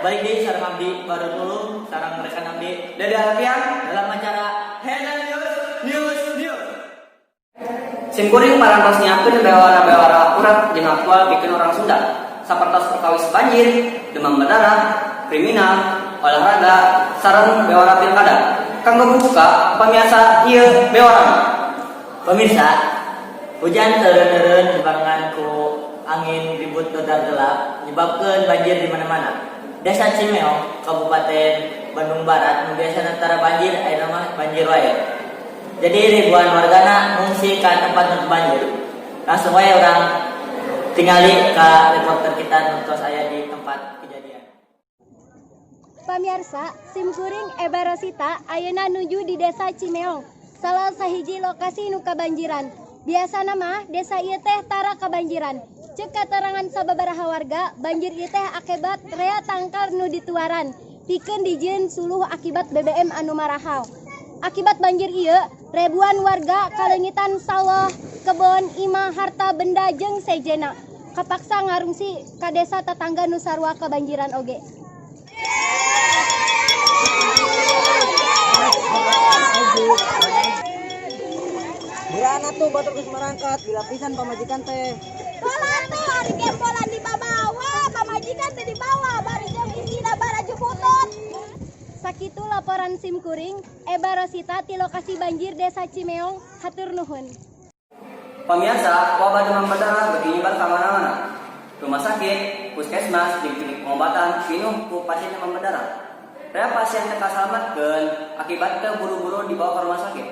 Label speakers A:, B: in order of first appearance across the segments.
A: Balik deui sareng abdi Baru Dulu, sareng rekan abdi
B: Dede Alfian
A: dalam acara
B: Headline News News News.
C: Sim kuring parantos nyiapkeun bewara-bewara akurat jeung aktual pikeun orang Sunda. Sapertos perkawis banjir, demam berdarah, kriminal, olahraga, sareng bewara pilkada. Kanggo buka, pamirsa, ieu bewara.
A: Pemirsa, hujan teu dibarengan ku angin ribut dodar gelap nyebabkeun banjir di mana-mana. Desa Cimeong, Kabupaten Bandung Barat, nu biasana tara banjir, ayeuna mah banjir wae. Jadi ribuan wargana ngungsi ka tempat nu banjir. Langsung wae urang tingali ka reporter kita nu tos aya di tempat kejadian.
D: Pamirsa, simkuring Eba Rosita ayeuna nuju di Desa Cimeong, salah sahiji lokasi nu kabanjiran. Biasana mah desa ieu teh tara kabanjiran. Cek katerangan sababaraha warga, banjir ieu teh akibat rea tangkal nu dituaran pikeun dijieun suluh akibat BBM anu marahal. Akibat banjir ieu, ribuan warga kaleungitan sawah, kebon, imah, harta benda jeung sejenna. Kapaksa ngarungsi ka desa tetangga nu sarua kabanjiran oge.
E: Dirana tuh batur geus marangkat dilapisan pamajikan teh.
F: Pola tuh ari gembolan dibawa, pamajikan teh dibawa, bari jeung isina baraju butut.
D: Sakitu laporan sim kuring, Eba Rosita ti lokasi banjir Desa Cimeong, hatur nuhun.
C: Pemirsa, wabah demam berdarah beuki nyebar ka mana-mana. Rumah sakit, puskesmas, jeung klinik pengobatan pinuh ku pasien demam berdarah. Rea pasien teu kasalametkeun akibat teu buru-buru dibawa ke rumah sakit.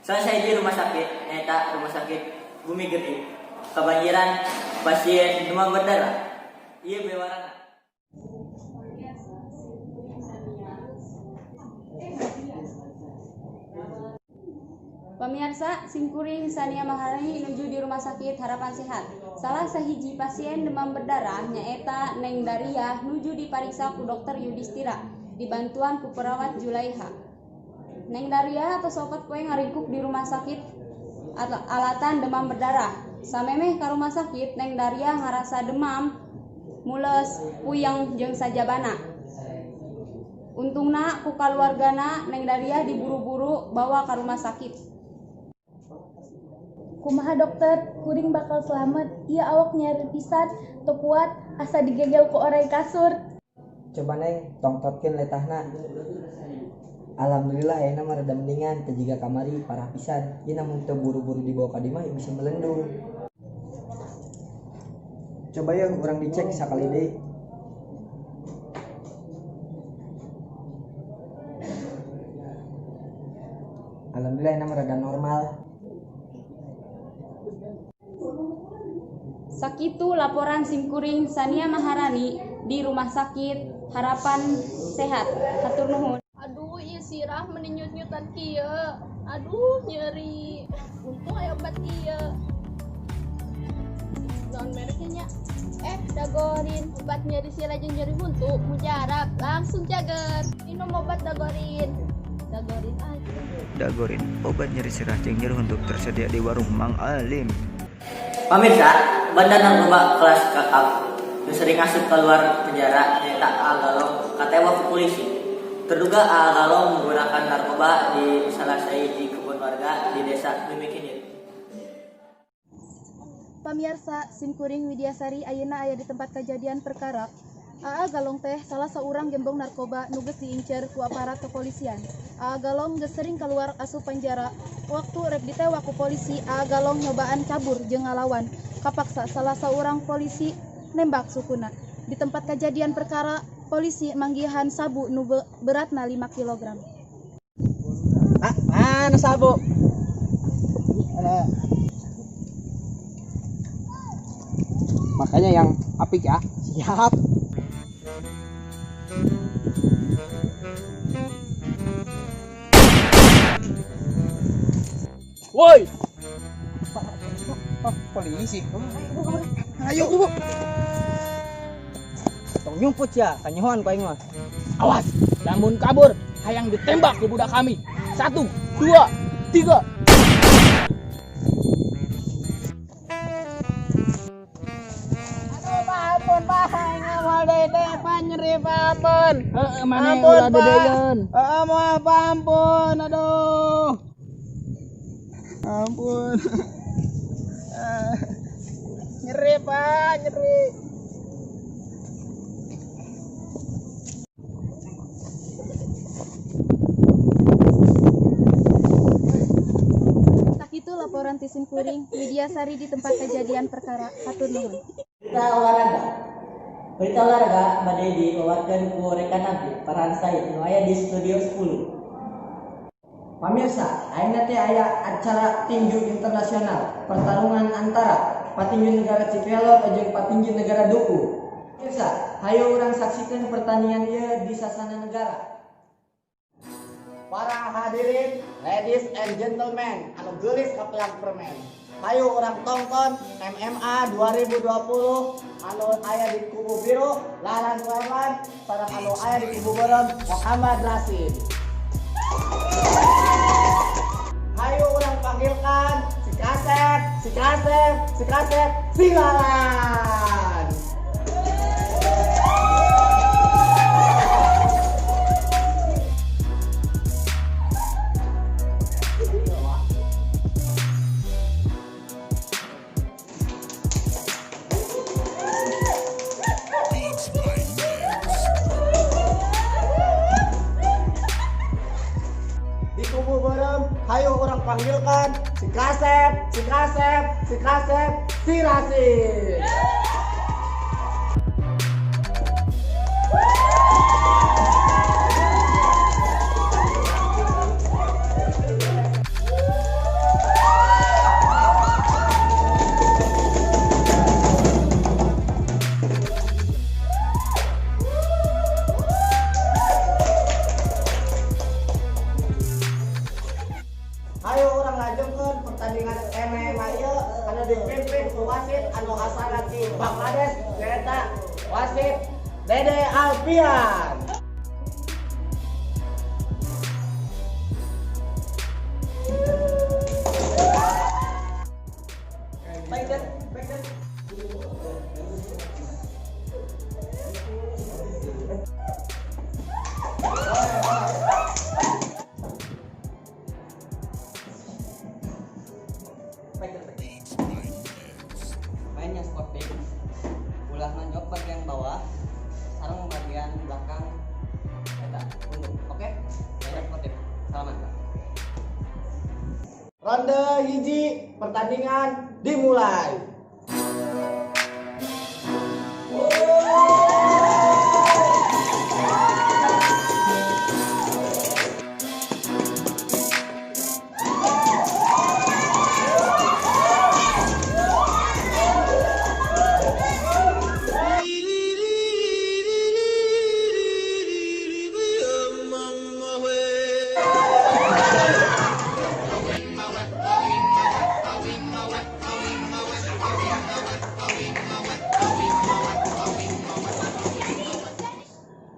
A: Salah sahiji rumah sakit nyaeta Rumah Sakit Bumi Gede kebanjiran pasien demam berdarah. Ieu bewarana.
G: Pemirsa, simkuring Sania Maharani nuju di Rumah Sakit Harapan Sehat. Salah sahiji pasien demam berdarah nyaeta Neng Dariah nuju dipariksa ku dokter Yudhistira dibantuan ku perawat Julaiha. Neng Dariah tos 4 poe ngaringkuk di rumah sakit alatan demam berdarah. Samemeh ka rumah sakit, Neng Dariah ngarasa demam, mules, puyeng jeung sajabana. Untungna ku kaluargana Neng Dariah diburu-buru bawa ka rumah sakit.
H: Kumaha dokter, kuring bakal selamat. Ieu awak nyeri pisan, teu kuat, asa digegel ku oray kasur.
E: Coba Neng, tongtotkeun letahna. Alhamdulillah ayeuna mah rada mendingan, teu jiga kamari parah pisan. Ieu namun teu buru-buru dibawa ka dieu mah bisa melendung. Coba yeuh urang dicek sakali deui. Alhamdulillah ayeuna mah rada normal.
G: Sakitu laporan simkuring Sania Maharani di Rumah Sakit Harapan Sehat. Hatur nuhun.
F: Aduh, ieu sirah meni nyut-nyutan kieu. Aduh, nyeri. Untung aya obat ieu. Naon mereknya nya? Dagorin. Obat nyeri sirah jeung nyeri huntu, mujarab, langsung cager. Minum obat Dagorin. Dagorin aja.
I: Dagorin, obat nyeri sirah jeung nyeri huntu tersedia di warung Mang Alim.
A: Pamirsa, bandar narkoba kelas kakap nu sering asup keluar penjara nyaeta A Galong katewak ku polisi. Terduga A Galong menggunakan narkoba di salah sahiji kebun warga di desa Mimikinir.
H: Pamirsa, simkuring Widyasari ayeuna aya di tempat kejadian perkara. Aa Galong teh salah seorang gembong narkoba nu geus diincer ku aparat kepolisian. Aa Galong geus sering keluar asup penjara. Waktu rek ditewak ku polisi, Aa Galong nyobaan kabur jeung ngalawan. Kapaksa salah seorang polisi nembak sukuna. Di tempat kejadian perkara, polisi manggihan sabu nu beratna 5 kilogram.
E: Ah, mana sabu? Ada. Makanya yang apik ya. Siap. Woi. Polisi. Ayo. Tong nyumput ya, kanyohan ku aing mah.
J: Awas, lamun kabur hayang ditembak ku budak kami. 1, 2, 3.
F: Aduh, Pak, ampun, Pak. Aing mah
J: Moal deui teh, Pak, nyeri, Pak, ampun.
K: Heeh, maneh
J: Ampun,
K: ulah
J: Pak.
K: dedeyeun.
J: Heeh, moal, Pak, ampun. Aduh. Ampun. Ah, nyeri, Pak, nyeri.
H: Sakitu laporan ti simkuring Widyasari di tempat kejadian perkara. Hatur nuhun.
A: Berita olahraga. Berita olahraga bade diwawarkeun ku rekan abdi Farhan Said nu aya di studio 10.
E: Pamirsa, ayeuna teh aya acara tinju internasional, pertarungan antara patinju negara Cikelor jeung patinju negara Duku. Pamirsa, hayu urang saksikan pertandingan ieu di sasana negara.
L: Para hadirin, ladies and gentlemen, anu geulis kapelang permen. Hayu urang tonton MMA 2020 anu aya di kubu biru Lalan Suherlan sareng anu aya di kubu beureum Muhammad Rasid. Hayu urang panggilkan si Kasep, si Kasep, si Kasep, si Lalan. Di kubu beureum, hayu urang panggilkan si Kasep, si Kasep, si Kasep, si Rasid. Hayu urang lanjutkeun pertandingan MMA ieu anu dipimpin ku wasit anu asalna ti Bangladesh, nyaeta wasit Dede Alfian.
C: Fighter, fighter. Fighter, fighter. Mainnya sport pick. Ulah nonjok bagian bawah, sareng bagian belakang eta punduk. Oke? Mainnya sport pick. Salaman.
L: Ronde hiji pertandingan dimulai.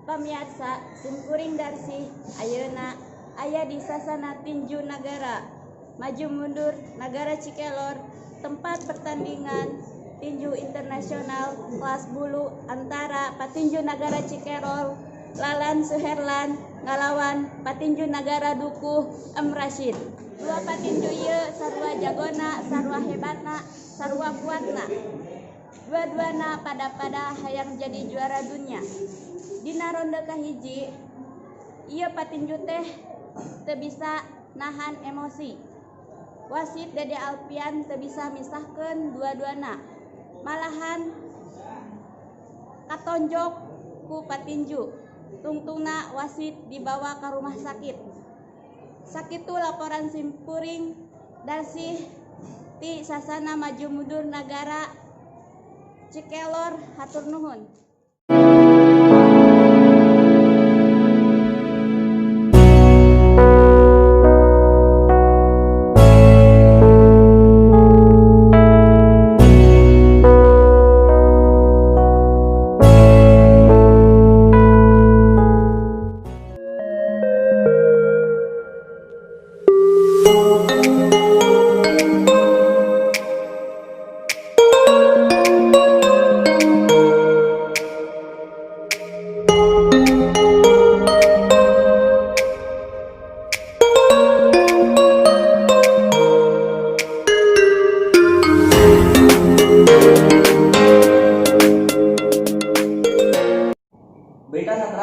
G: Pamiarsa, simkuring Darsi ayeuna aya di sasana tinju nagara Maju Mundur Nagara Cikelor, tempat pertandingan tinju internasional kelas bulu antara patinju nagara Cikelor Lalan Suherlan ngalawan patinju nagara Dukuh M Rashid. Dua patinju ieu sarua jagona, sarua hebatna, sarua kuatna. Dua-duana pada-pada hayang jadi juara dunia. Dina ronde kahiji ieu patinju teh teu bisa nahan emosi. Wasit Dede Alpian teu bisa misahkeun dua-duana, malahan katonjok ku patinju. Tungtungna wasit dibawa ke rumah sakit. Sakitu laporan simkuring Darsih ti sasana Maju Mundur Nagara Cikelor. Hatur nuhun.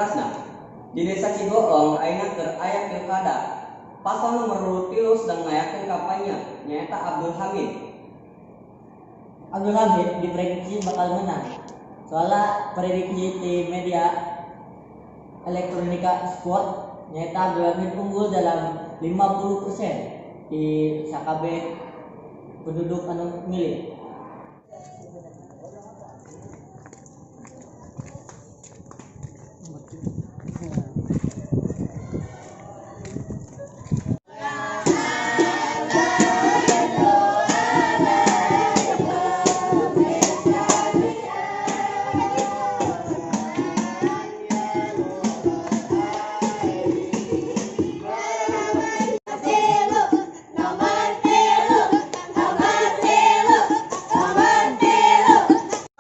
C: terasna. Di Desa Cigoong ayeuna keur aya pilkada. Paslon nomor urut 3 sedang ngayakeun kampanye nyaeta Abdul Hamid.
A: Abdul Hamid diprediksi bakal menang. Soalnya prediksi di media elektronika sport nyaeta Abdul Hamid unggul dalam 50% di sakabeh penduduk anu milih.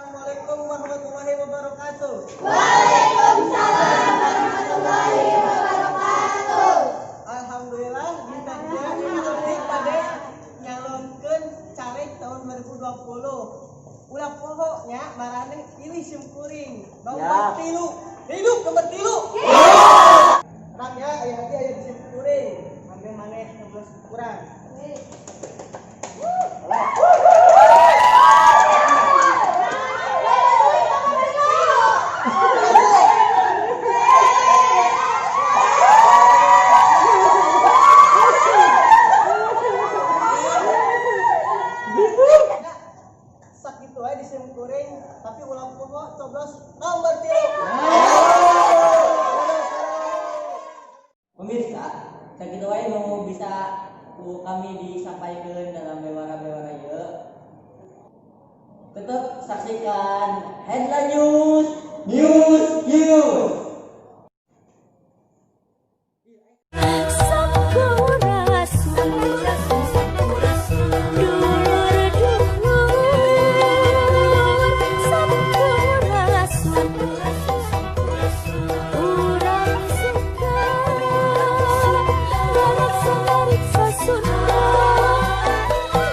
B: Assalamualaikum warahmatullahi wabarakatuh.
D: Waalaikumsalam warahmatullahi wabarakatuh.
B: Alhamdulillah dinten ieu abdi bade nyalonkeun caleg tahun 2020. Ulah poho nya maraneh pilih sim kuring. Nomor 3. Hidup nomor 3. Terang ya aya hati aya di sim kuring. Ambil maneh 11 kurang. Sakitu wae di sim kuring, tapi ulah poho coblos nomor 3.
A: Pemirsa, sakitu wae nu bisa ku kami disampaikan dalam bewara-bewara ieu. Tetap saksikan Headline News, News News.
K: Sampurasun, dulur-dulur, sampurasun, urang Sunda, ngareksa-ngareksa Sunda,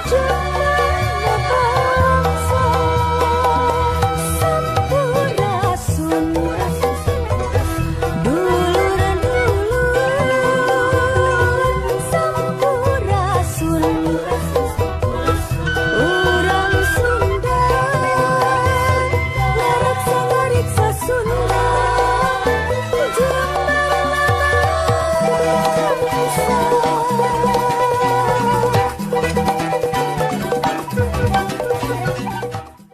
K: jembarna bangsa. Sampurasun, dulur-dulur, sampurasun, urang Sunda, ngareksa-ngareksa Sunda, jembarna bangsa.